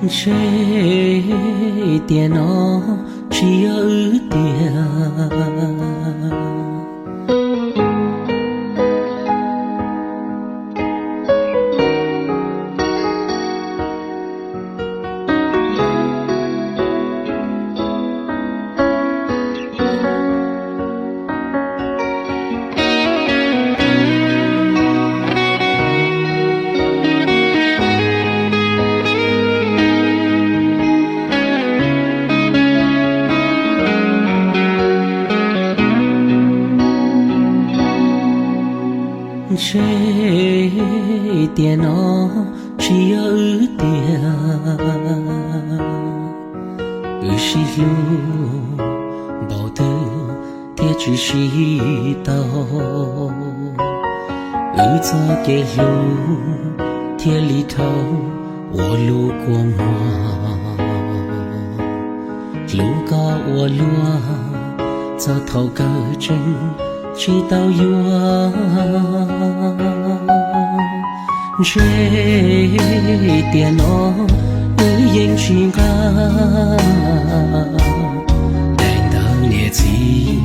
Ntshe tiam no tsis yog wb tiag. Ntshe tiam no tsis yog wb tiag. Wb sib hlub npaum twg thiaj tsis sib tau. Wb txoj kev hlub thiaj li dhau ua lub kua muag. Hlub koj ua luaj txog thaum kawg tseem tsis tau yuav. Ntshe tiam no wb yeej tsis nqa daim ntawv niam txiv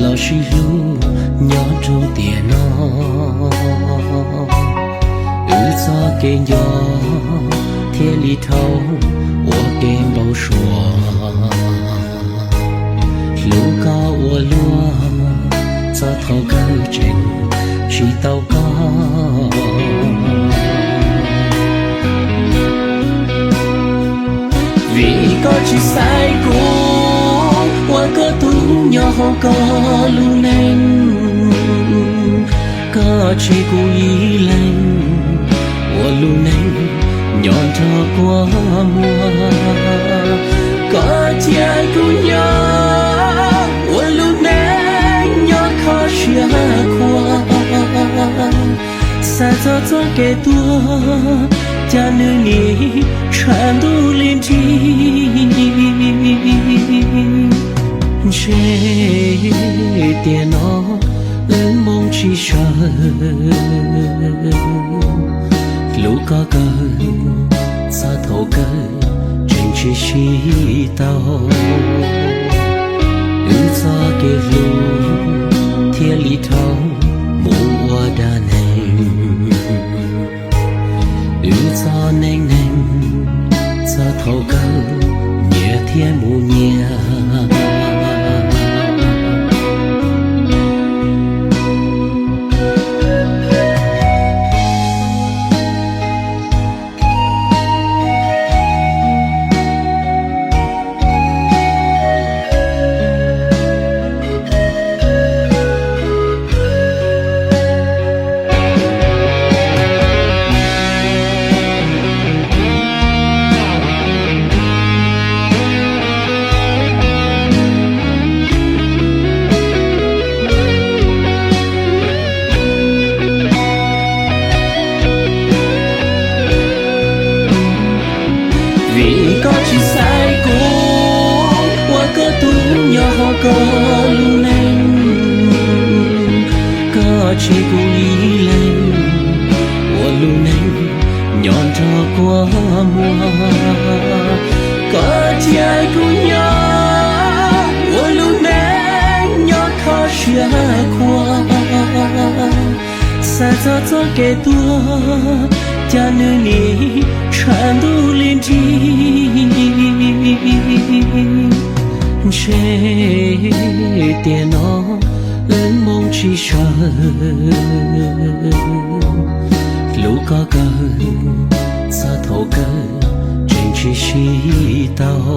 los sib hlub nyob rau tiam no. Wb txoj kev nco thiaj li dhau ua ke npau suav. Hlub koj ua luaj txog thaum kawg tseem tsis tau koj. Vim koj tsis xaiv kuv ua koj tus nyob hauv koj lub neej. Koj tseg kuv ib leeg ua lub neej nyob nrog kua muag. Koj cia kuv nyob ua lub neej nyob kho siab khuav. Xav txog txoj kev tuag cas nws nim tshav ntuj li nrig. Ntshe tiam no wb moo tsis sawv. Hlub koj kawg txog thaum kawg tseem tsis sib tau. Wb txoj kev hlub thiaj li dhau mus ua dag neeg. Wb txoj neej neeg txog thaum kawg nyias thiaj mus nyias. Vim koj tsis xaiv kuv ua koj tus nyob hauv koj lub neej. Koj tseg kuv ib leeg ua lub neej nyob nrog kua muag. Koj cia kuv nyob ua lub neej nyob kho siab khuav. Xav txog txoj kev tuag cas nws nim tshav ntuj li nrig. Ntshe tiam no wb moo tsis sawv. Hlub koj kawg txog thaum kawg tseem tsis sib tau.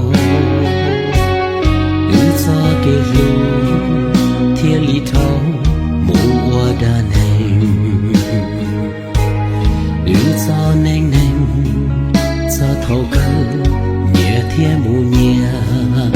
Wb txoj kev hlub thiaj li dhau mus ua dag neeg. Wb txoj neej neeg txog thaum kawg nyias thiaj mus nyias.